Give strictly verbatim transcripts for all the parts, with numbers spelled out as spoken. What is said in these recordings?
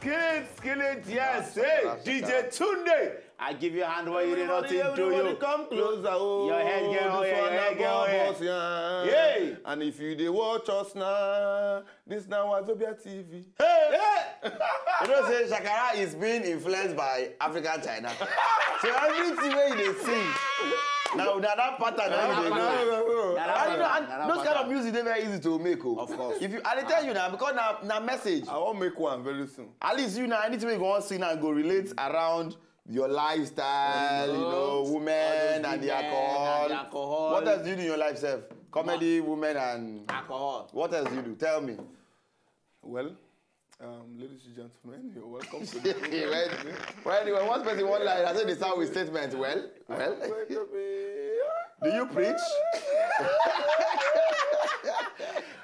Kill it, kill it, yes. Hey, D J Tunde, I give you hand when you did nothing to you. Come closer, oh. Your head get higher, your head get higher. Hey. And if you dey watch us now, this now Wazobia T V. Hey! You know say Shakara is being influenced by African China. So everything wey you dey see, now na that pattern na you dey go. And you know, and those kind of music dey very easy to make o. Of course. If you, I dey tell you now, because na na message. I wan make one very soon. At least you now, anything wey you wan see now go relate around your lifestyle, you know, women and the alcohol. What else do you do in your life, sef? Comedy, women, and alcohol. What else do you do? Tell me. Well, um, ladies and gentlemen, you're welcome to the program. Well, well, anyway, once person one line, I say they start with statement. Well, well. Do you preach?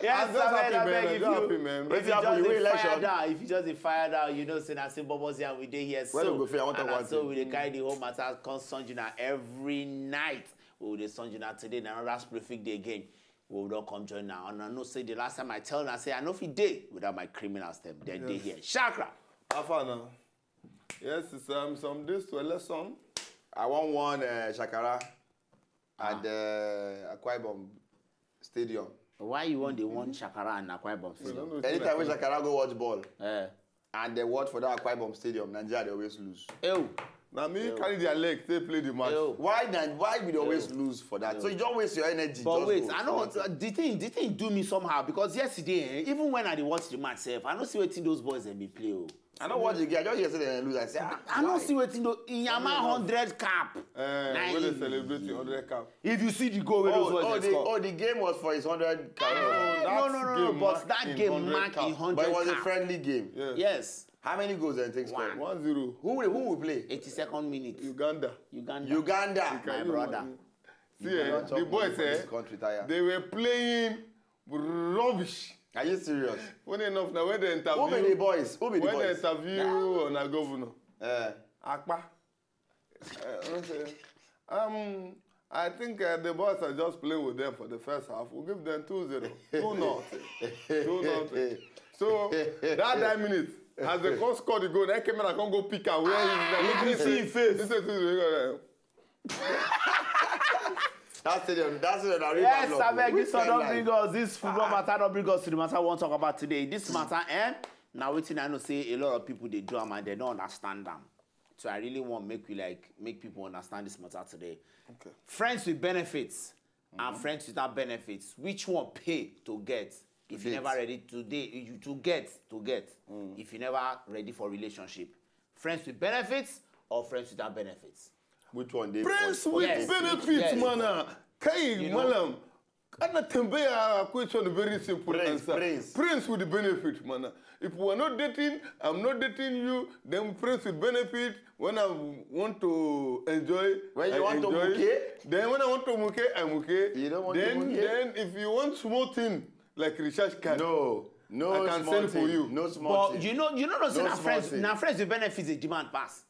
Yes, I'm just happy, man. I'm just happy, man. If you just dey fire down, if you just dey fire down, you know say na still Bubbles here, we dey here. Well, so we go fair, I want to and na so we dey carry the whole matter come Sunday na every night. We dey Sunday na today na another prolific day again. We don come join now. And I know say the last time I tell una say I no fit dey without my criminals dem. Dem dey here. Shakara. How far now? Yes, it's um, some days to election. I wan warn uh, Shakara and uh, Akwa Ibom Stadium. Why you wan dey warn Shakara and Akwa Ibom Stadium? Anytime wey Shakara go watch ball, eh, and they watch for that Akwa Ibom Stadium, Nigeria dey always lose. Ew. Na me carry their leg take play the match. Ew. Why na why we dey always lose for that? So you just waste your energy. But just wait, go, I know forget it. Uh, the thing, the thing do me somehow because yesterday, eh, even when I dey watch the match sef, I no see wetin those boys dem be play o. I no watch the game. I just hear say dem lose. I say, ah, I no see wetin do Iyama hundred cap. Eh, na wey dey him celebrate him hundred cap. If you see the goal wey those boys oh, dey the, score. Oh, the game was for his hundred cap. No, no, no, no, but that game mark him hundred cap. But it was a friendly game. Yes. How many goals dem take score? One zero. Who will, who will play? Eighty-second minute. Uganda. Uganda. Uganda. My brother. See, eh, the boys, eh, they were playing rubbish. Are you serious? Funny enough, now when they interview, who be the boys? Who be the boys? When they interview on a governor, eh, Akpa. Eh, okay. Um, I think uh, the boys are just playing with them for the first half. We'll give them two zero, two nothing, two nothing. So that nine minutes, as they come score the goal, that camera come go pick am where he is. If you see him face. This is That stadium, that stadium, na real bad luck. Yes, abeg, this one don bring us, this football matter don bring us to the matter we wan talk about today. This matter, eh, na wetin I know say a lot of people dey do am and they no understand am. So I really wan make we like make people understand this matter today. Okay. Friends with benefits and friends without benefits. Which one pay to get if you never ready today? You to get to get if you never ready for relationship. Friends with benefits or friends without benefits? Which one dey? Friends with benefits, mana. Kai, malam. Ana tambaya question, very simple answer. Friends with benefit, mana. If we are not dating, I'm not dating you, then friends with benefit, when I want to enjoy, when you want to muke, then when I want to muke, I muke. You don't want to muke? Then if you want small thing, like recharge card, no, no, I can send for you. No small thing. But you know, you know, say na friends, na friends with benefits dey demand pass.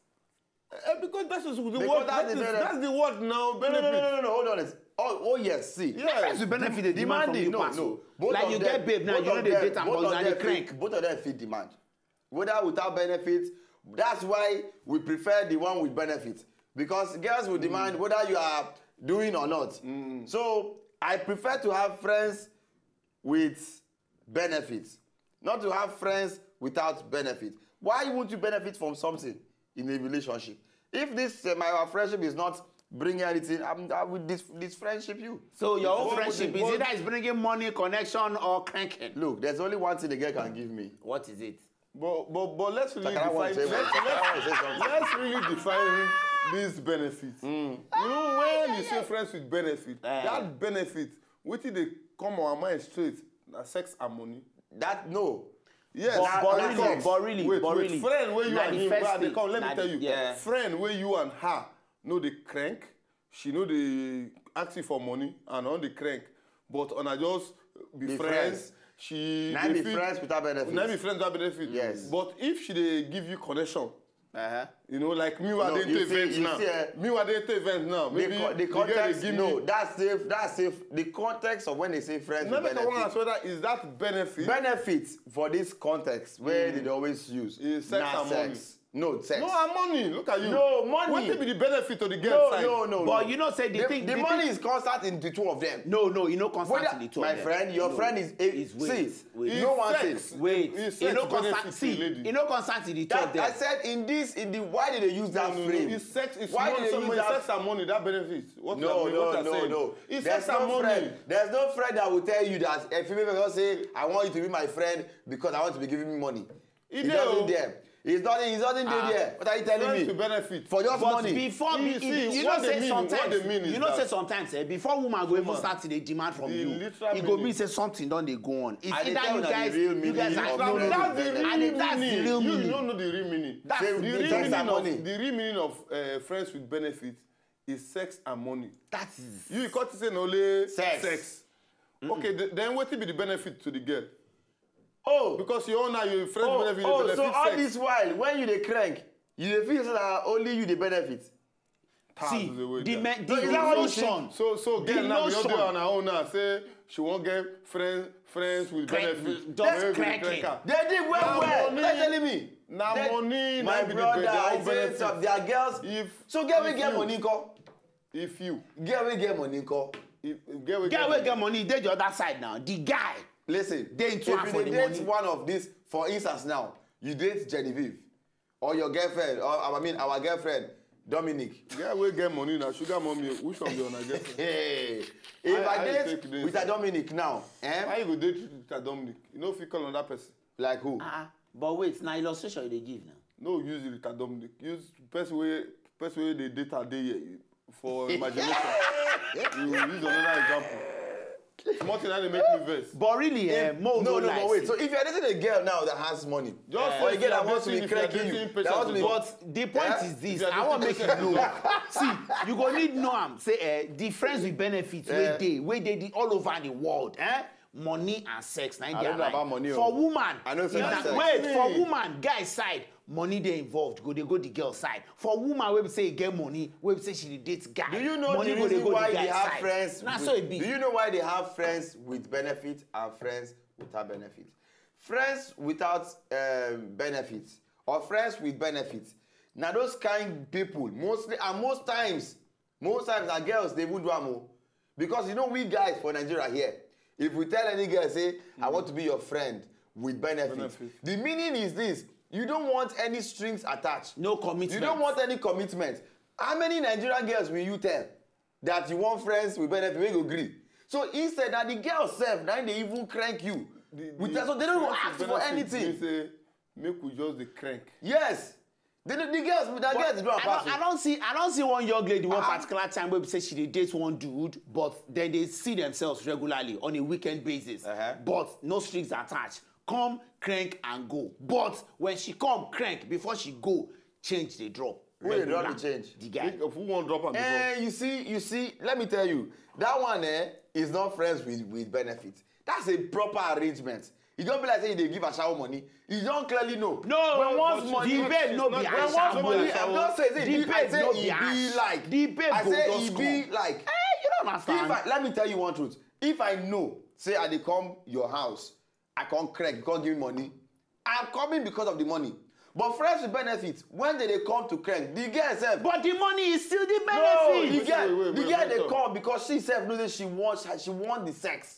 Eh, because that is the word. That is the word now. No, no, no, no, no, no. Hold on. Oh, oh yes. See, friends with benefit dey demand from you pass. No, no. Like you get babe now, you no dey date am, but na the crank. Both of them fit demand, whether without benefit. That's why we prefer the one with benefit because girls will demand whether you are doing or not. So I prefer to have friends with benefits, not to have friends without benefit. Why won't you benefit from something in a relationship? If this uh, my our friendship is not bringing anything, I'm, I will dis dis friendship you. So your own friendship is either it's bringing money, connection, or cranking. Look, there's only one thing the girl can give me. What is it? But but but let's really define. Let's, let's, let's really define these benefits. Mm. You know, when you say friends with benefit, eh, that benefit, wetin dey come our mind straight na sex and money. That no. Yes, but, but really, but really, wait, but wait, really, friend wey you and him, come, let me tell you, yeah, friend wey you and her no dey crank, she no dey ask you for money and on the crank, but una just be friends. She na be friends without benefit. Na be friends without benefit. Yes. But if she dey give you connection, Uh-huh. You know, like me, what No, they you take see, events you now. see, eh, Me, what they take events now. The, Maybe co- the the girl they context, give no, me. That's safe. That's safe. The context of when they say friends Let with me tell you, benefit. Whether is that benefit? Benefit for this context where they always use Is sex na and money. Sex. No sex. No, and money. Look at you. No, money. What will be the benefit to the girl No, side? no, no, But no. You know, say the the, thing, the the money thing, is constant in the two of them. No, no, you know, constant Whether, in the two my of them. friend, your No. Friend is, a, Is see, wait, wait. You know one thing. Sex. Wait, It's you sex know, constant. benefit to See, lady. You know, constant in the two of That, I them. said in this, in the why did they use that No, no, frame? no. It's sex. It's Why not did they some use money. that? Sex and money. That benefit. What No, you no, what no, saying? No. It's There's sex and no money. Friend. There's no friend that will tell you that a female will say, "I want you to be my friend because I want to be giving me money." It It dey doesn't o. There. It's not. It doesn't dey Ah, there. What are you telling friends me? To benefit. For just But money. Before You be, see, you what know, they say mean, what sometimes, they mean is you know, that say sometimes, eh, before woman go even start to dey demand from The you, literal it go meaning. Mean say something don dey go on. It's I dey either tell you una the guys, real you guys meaning are of no, the no, That's the real and meaning. that's the real You meaning. don't know the real meaning. That's Say the we real be The sex real meaning. and meaning money. Of, the real meaning of uh, friends with benefit is sex and money. That is You got to say no only Sex. sex. Okay, th- then what will be the benefit to the girl? Oh, Because you own now your friends oh, benefit. oh, benefit so all sex. This while when you dey crank, you dey feel say na only you dey benefit. Tax See, is the way the, down. me, the, So is the that what you notion. So so The girl now we all notion. Dey on her own now say she won't get friends friends with Crank- benefit. just Everybody cranking. Crank her. They did well Na well. money. They telling me. Na They- money. My Na be the brother, their I own say benefit. some their girls. If So get if we get you- money call. If you Get we get money call. if, get we Get get wey get money dey the other side now. The guy Listen. Dey into If am you for dey the date money. One of these, for instance now, you date Genevieve or your girlfriend, or I mean our girlfriend Dominic. Get we get money now. Sugar mommy. Which one be on a girlfriend? Hey, if How- I, how you date take this? With a Dominic now, eh? How you go date Rita Dominic? You know if you call another person. Like who? Ah, but wait, now illustration you dey give now. No use Rita Dominic. Use person wey person wey dey date her dey here. For imagination. You use another example. Small thing that dey make me vex. But really, eh, mo No, no, like no, wait. See. So if you're dating a girl now that has money, Just or say a girl that if you're wants to be dating- if you're cranking you, dating that wants to be person. But the point Eh? Is this? If you are I want make dating you know. See, you go need know am. Say, eh, the friends with benefits Eh. wey dey, wey dey the all over the world, eh? Money and sex, na I dey don't know align. About money. For Oh. Woman, I know if sex na- and sex. Wait, for Money. Woman, guy side, money dey involved. Go dey go the girl side. For woman, wey be say e get money, wey be say she dey date guy. Do you know money the go dey reason go why the they guy have side. Friends? Na With, so e be. Do you know why they have friends with benefit and friends without benefit? Friends without um, benefit or friends with benefit. Now those kind people mostly and most times, most times are girls they would do am o. Because you know we guys for Nigeria here, if we tell any girl say I want to be your friend with benefit, Benefit. The meaning is this: you don't want any strings attached. No commitment. You don't want any commitment. How many Nigerian girls will you tell that you want friends with benefit? We go gree. So instead, that the girl self, now they even crank you. The- With the that, so they don't friends ask with for benefit anything. Mean say make we just dey crank. Yes. They, the girls, that girls, they do I pass. don't, I don't see, I don't see one young lady one Ah. particular time wey be say she dey date one dude, but then they see themselves regularly on a weekend basis, Uh-huh. but no strings attached. Come crank and go. But when she come crank before she go, change dey drop. Who dey drop Regular. The change? The guy. If who wan drop am before? Eh, you see, you see. Let me tell you, that one eh is not friends with with benefit. That's a proper arrangement. You don't be like say you dey give ashawo money. You don't clearly know. No, When once but money, the babe no be When when ashawo. Once money, Ashawo. I'm not saying say The be, I babe say no e be be ash. Like. The babe I go say just e be come. Like. Eh, you don't understand. If I, let me tell you one truth. If I know, say I dey come your house, I come crack, you come give me money. I'm coming because of the money. But friends with benefits, when they, they come to crack, the girl self. But the money is still the No, benefit. the girl, Wait, wait, the wait, girl wait, they wait. Come because she self know that she wants, she want the sex,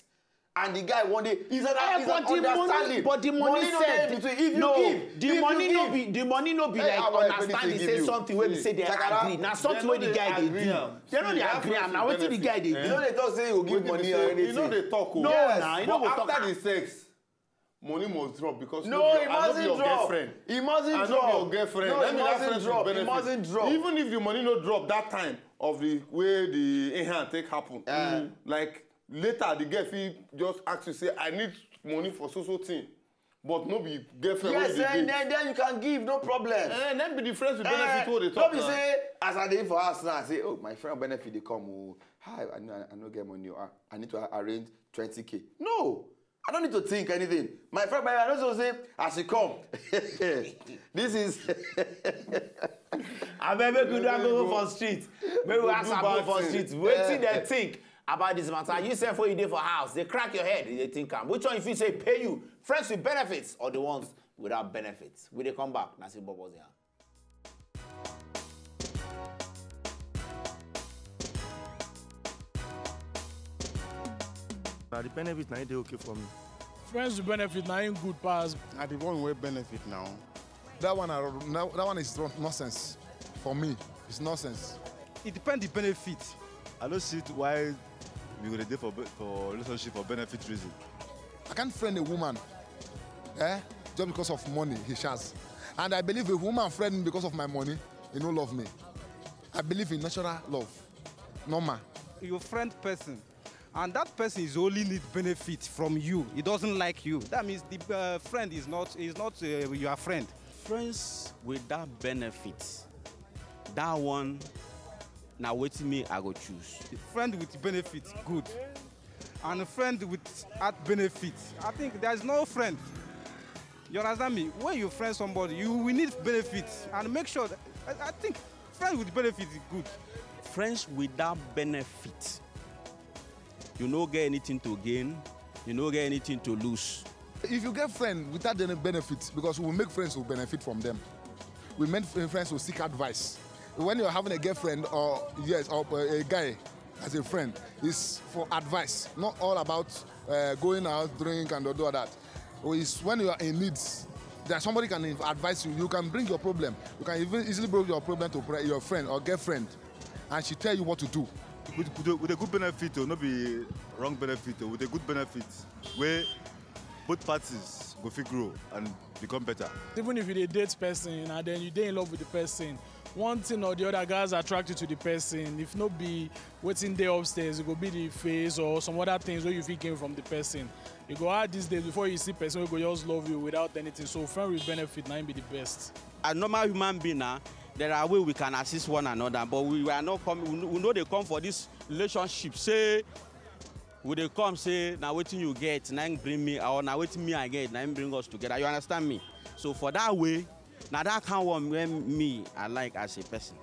and the guy one day is an, Eh, is but an the money, understanding. But the money, No said, dey in between. If you No, give, the if money you no give, be, the money no be Hey, like I want understanding. everything Say give you. Something wey be See, say they Chakara, agree. Na something they wey no the dey guy dey agree do. am. They no dey See, that agree am. friends Na with wetin the guy dey benefit. You do. know they talk say you go give Wetin money be or say, you know anything. They talk o. No, Yes. na, you no But go after talk am. The sex, money must drop because No, no be, it I no be mustn't your drop. Girlfriend. It mustn't I drop. No be your girlfriend. No, Let it me that mustn't friends drop. With It benefit. Mustn't drop. Even if the money no drop that time of the way the in hand take happen, Eh. Like later the girl fit just ask you say I need money for so so thing, but no be girlfriend. Yes, Wey you dey and date. Then, then you can give, no problem. Eh, then be the friends with Eh, benefit wey dey no talk be now. Say as I dey for house now, I say, oh, my friend benefit dey come. Oh, hi, I no, I no get money. Oh, I, I need to arrange twenty k. No, I don't need to think anything. My friend, my, I don't say as you come. This is. I bet make we do go for street. Make we ask am go for street. Wetin dem think about this matter? You sef wey you dey for house, dey crack your head, you dey think am. Which one you feel say pay you? Friends with benefits or the ones without benefits? We dey come back. Na still bubbles here. Na the benefit na im dey okay for me. Friends with benefit na im good pass. Na the one wey benefit now. That one, I, that one is nonsense for me. It's nonsense. It depend the benefit. I no see why we go dey dey for be- for relationship for benefit reason. I can't friend a woman, eh, just because of money he has. And I believe if a woman friend me because of my money, he no love me. I believe in natural love, normal. You friend person, and that person is only need benefit from you. He doesn't like you. That means the uh, friend is not is not uh, your friend. Friends with that benefit, that one na wetin me I go choose. Friend with benefit good, and friend with at benefit. I think there is no friend. You understand me? When you friend somebody, you will need benefit and make sure. That, I, I think friend with benefit is good. Friends without benefit, you no get anything to gain, you no get anything to lose. If you get friend without any benefit, because we make friends who benefit from them. We make friends who seek advice. When you're having a girlfriend or yes, or a guy as a friend, it's for advice. Not all about uh, going out, drink, and do all that. It's when you are in need that somebody can advise you. You can bring your problem. You can even easily bring your problem to your friend or girlfriend, and she tell you what to do. With, with, a, with a good benefit, or not be wrong benefit, or with a good benefit, where both parties go fit grow and become better. Even if you dey date person and then you dey in love with the person, one thing or the other guys attract you to the person. If no be wetin dey upstairs, e go be the face or some other things wey you fit gain from the person. E go hard these days before you see person wey go just love you without anything. So friend with benefit na im be the best. As normal human being na, there are way we can assist one another, but we are not come we no dey come for this relationship say we dey come say na wetin you get na im bring me or na wetin me I get na im bring us together, you understand me? So for that way, na that kind one wey me I like as a person.